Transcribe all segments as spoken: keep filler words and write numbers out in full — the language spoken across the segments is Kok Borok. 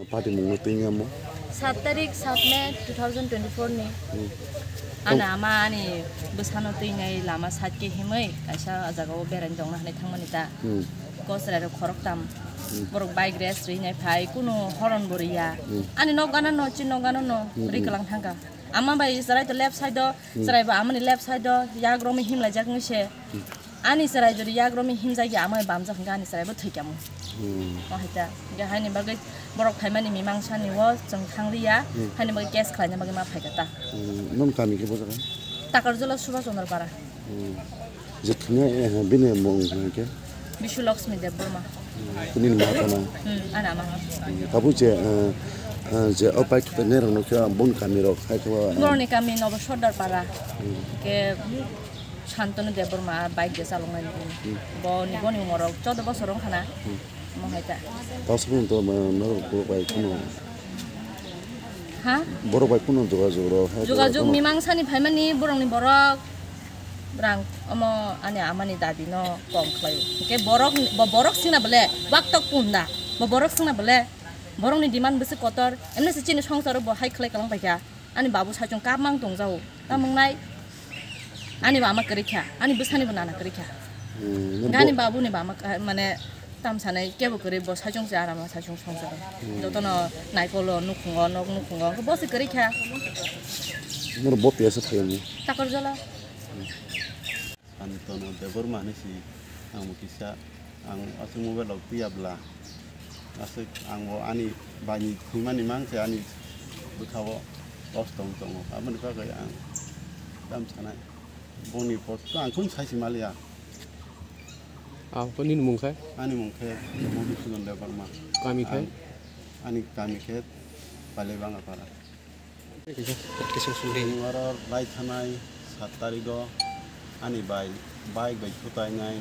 Pati mungno twi amo? Saat tarik, saat May two thousand twenty-four ni. Hmm. Ani ama ani bwsano twinai lama side khe himwi kaisa jagao beraina tongna hinwi thangmani ta. Hmm. Kosrai rok khoroktam. Hmm. Borok bike race rinai phai, kunu horn bo riya. Hmm. Ani nok gana no, chin nok gana no, hmm, ri kwlang thangkha. Ama bai chwrai to left side o, hmm, chwrai bo amani left side o, yak romwi himlaijak wngwi se. Hmm. Ani chwrai jodi yak romwi himjak ya, amai bamjak hwnkhe ani chwrai bo thwikya mo. Hmm. O hai ta. Hwnkhe haini bagwi borok phaimani mimang sani o chwng thang liya, hmm, haini bagwi case khlaina bagwi ma phaikha ta. Hmm. Nong kami khe bo jaga? Takarjala Subhas Chandra Para. Hmm. Je thwngya, eh, bini mung hwnkhe? Bishu Lakshmi Debbarma. Hmm. Nini ma kono? Hmm, ani ama. Hmm. Tabuk je, eh, eh, je o bike thwknai rokno khe boni kami rok hai khe ba, eh? Boroni kami Nobo Sordar Para. Hmm. Hwnkhe Shantanu Debbarma bike de chaloknai ni. Hmm. Boni, boni umor rok choudo bosor wngkha na. Hmm. Omo hai ta. Tasukno to, ma, norok borok bai kuno. Ha? Borok bai kuno jogajog rok, hai jogajog borok kuno. Mimang sani phaimani borokni borok. Rang omo ani amani dabi no kom khlai. Hwnkhe borok, bo borok singna bole, wak tok punda. Bo borok singna bole, borokni demand bwswk kotor. Emni se chini songsaro bo hai khlai kwlang paikha. Ani babu saichung kap mang tongjago. Tamung nai ani bama kwrwi kha, ani bwsani bo nana kwrwi kha. Hmm, ani bo- babuni bama ka-, mane tam sanai kebo kwrwi bo saichung se arama saichung songjago. Hmm. Jotono naikolo nukhungo, nok nukhungo, bo se kwrwi kha. Noro bo piyasa thayani? Takarjala. Santanu Debbarma hinwi si ang bo kisa, ang aswk mobile rok twiya bwla, aswk ang bo ani baini thwimani mang se ani bwkha o kosto wng tongo, aboni bagwi ang tam sanai boni photo ang kunu sai se maliya. Ah, nini mung khe? Ani mung khe Madhusudan Debbarma. Kami khe? Ang, ani kami khe Palebanga para. Kisa, kisa suri. Chwng oro lai thanai saat tarigo ani bai bike bai thutainai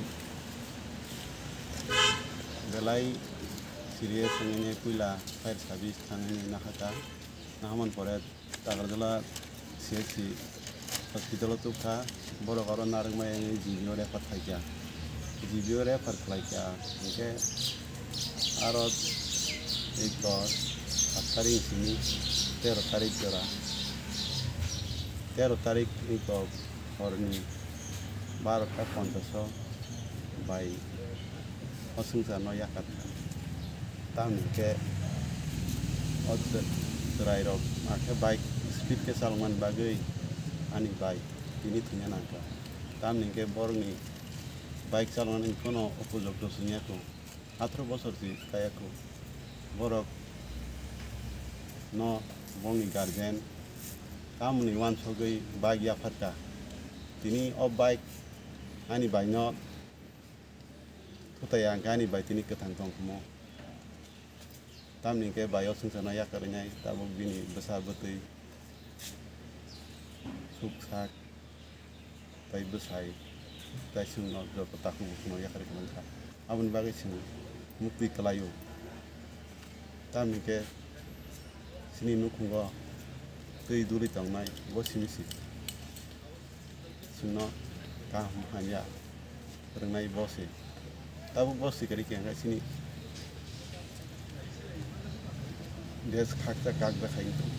belai serious wngwi puila fire service thangwi nahaka. Nahaman pore Takarjala C H C hospital o tubkha, borok oro narwkmai wngwi G B o refer khlaikha. G B o refer khlaikha, hinkhe aro eko saat tarik simi tero tarik jora, tero tarik eko horni barota ponchash o bai o swngcharno yakar kha. Tamni hwnkhe o chwrairok akhe bike speed khe chalokmani bagwi ani bai tini thwina nangkha. Tamni hwnkhe borokni bike chaloknani phano upojukto chwngya kho. Atharoh bosor se kaya kho. Borok no bongni guardian tamoni uansugwi bike yapharkha. Tini o bike ani bai no Kutaya hwnkhe ani bai tini kwthang tong khumo. Tamni hwnkhe bai o swngcharno yakarwi nai tabuk bini bwsa bwtwi suk sak tei bwsai tei chwngno joto takhuk bukhukno yakarwi kwlwng kha. Aboni bagwi chwng muktwi kwlaio. Tamni hwnkhe chini nukhungo twi duli tongnai bo simi se. Chwngno kaham hamya rwngnai bo se. Tabuk bo sikari khe hwnkhe chini desh khakcha kak bwkhai wng tong.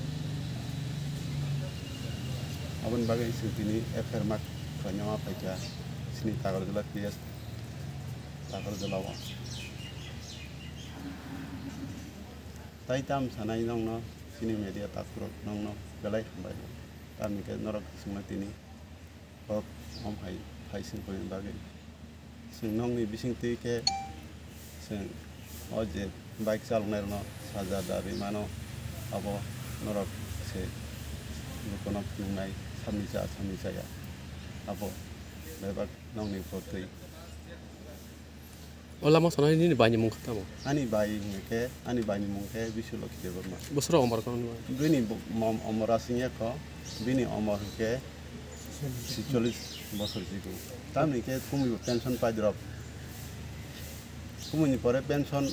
Aboni bagwi chwng tini F I R mark khlaina ma phaikha chini Takarjala P S Takarjala o. Tai tam sanai nongno chini media takhurok nongno belai hambai. Tamni khe norok chwngno tini kok om hai phai singkoni bagwi. Chwng nongni bisingtwi khe chwng o je bike chaloknairokno saja da rwi mano, abo norok se lukuno phunuknai samni cha samni chaya. Abo bebak nongni bo twi. O lama sanai nini baini mung kha tamo? Ani bai hwnkhe, ani baini mung khe Biswalokhi Debbarma. Bwswra omor kha nini bai? Bini bo-, mom-, omor aswngya kho, bini omor hwnkhe sicholish bosor jigo. Tamni khe kumui bo pension pai drop. Kumui ni pore pension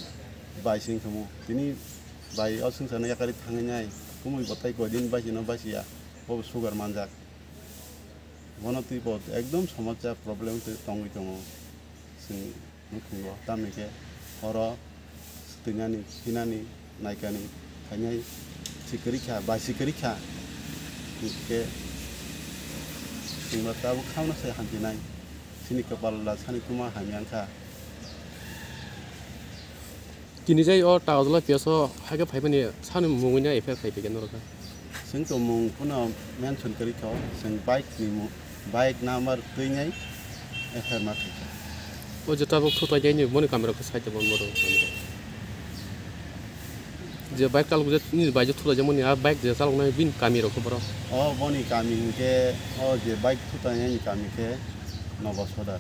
bai sing khamu. Tini bai o swngcharno yakarwi thangwi nai. Kumui bo tai koi din bai sino bai siya. Bo bo sugar manjak. Bono twi bo ekdom somosa problem twi tongwi tongo. Chwng nukhungo, tamni khe oro swtwinani, phinani, naikani Nai si kwrwi kha, bai si kwrwi kha. Hinkhe chwngbo tabuk khauna se hamjinai. Chini kwpal la sani tuma hamya wngkha. Tini jai o Tagodala P S o haikhe phaimani sani mungwi no F I R khai phaikha norok kha. Chwng to mung phano mention kwrwi kha, chwng bike ni mung, bike number twi nai F I R ma khaikha. O je tabuk thutai nai ni boni kamirok khe side o boni boro kamirok. Je bike chalok je ni bai je thutai je moni a bike je chalok nai bini kamirok khe boro. O boni kami hinkhe o je bike thutai nai ni kami khe Nobo Sodar.